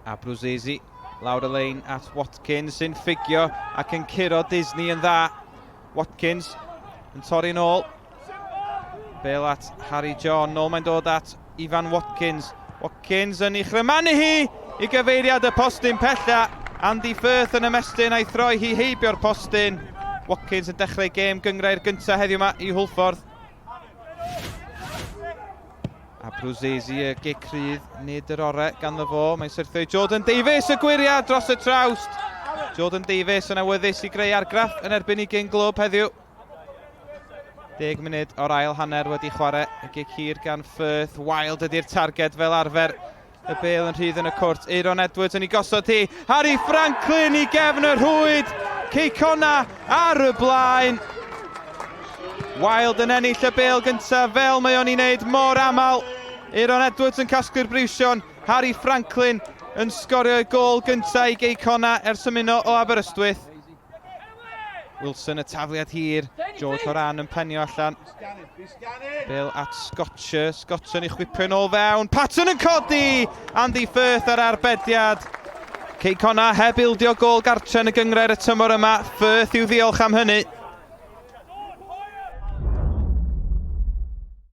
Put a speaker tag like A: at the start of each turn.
A: Abruzzese lawr y lein at Watkins sy'n ffugio ac yn curo Disney yn dda. Watkins yn torri'n ôl. Bel at Harry John, nôl mae'n dod at Ifan Watkins. Watkins yn ei chrymanu hi i gyfeiriad y postyn pella. Andy Firth yn ymestyn a'i throi hi heibio'r postyn. Watkins yn dechrau gêm gyngrair gyntaf heddiw yma i Hwlffordd. A Bruzzese y gic rhydd, nid yr ore ganddo fo. Mae'n syrthio i Jordan Davies, y gwyriad dros y trawst. Jordan Davies yn awyddus i greu argraff yn erbyn i gyn glwb heddiw. 10 munud o'r ail hanner wedi chwarae. Y gic hir gan Firth. Wild ydy'r targed fel arfer. Y bel yn rhydd yn y cwrt. Aaron Edwards yn ei gosod hi. Harry Franklin i gefn y rhwyd. Cei Connah ar y blaen. Wild yn ennill y bel gyntaf fel mae o'n ei wneud mor aml. Aaron Edwards yn casglu'r briwsion. Harry Franklin yn sgorio ei gôl gyntaf i Gei Connah ers ymuno o Aberystwyth. Wilson y tafliad hir. George Horan yn penio allan. Bel at Scotcher. Scotcher yn ei chwipio yn ôl fewn. Patton yn codi! Andy Firth ar arbediad. Cei Connah heb ildio gôl gartre yn y gynghrair y tymor yma. Firth i'w ddiolch am hynny.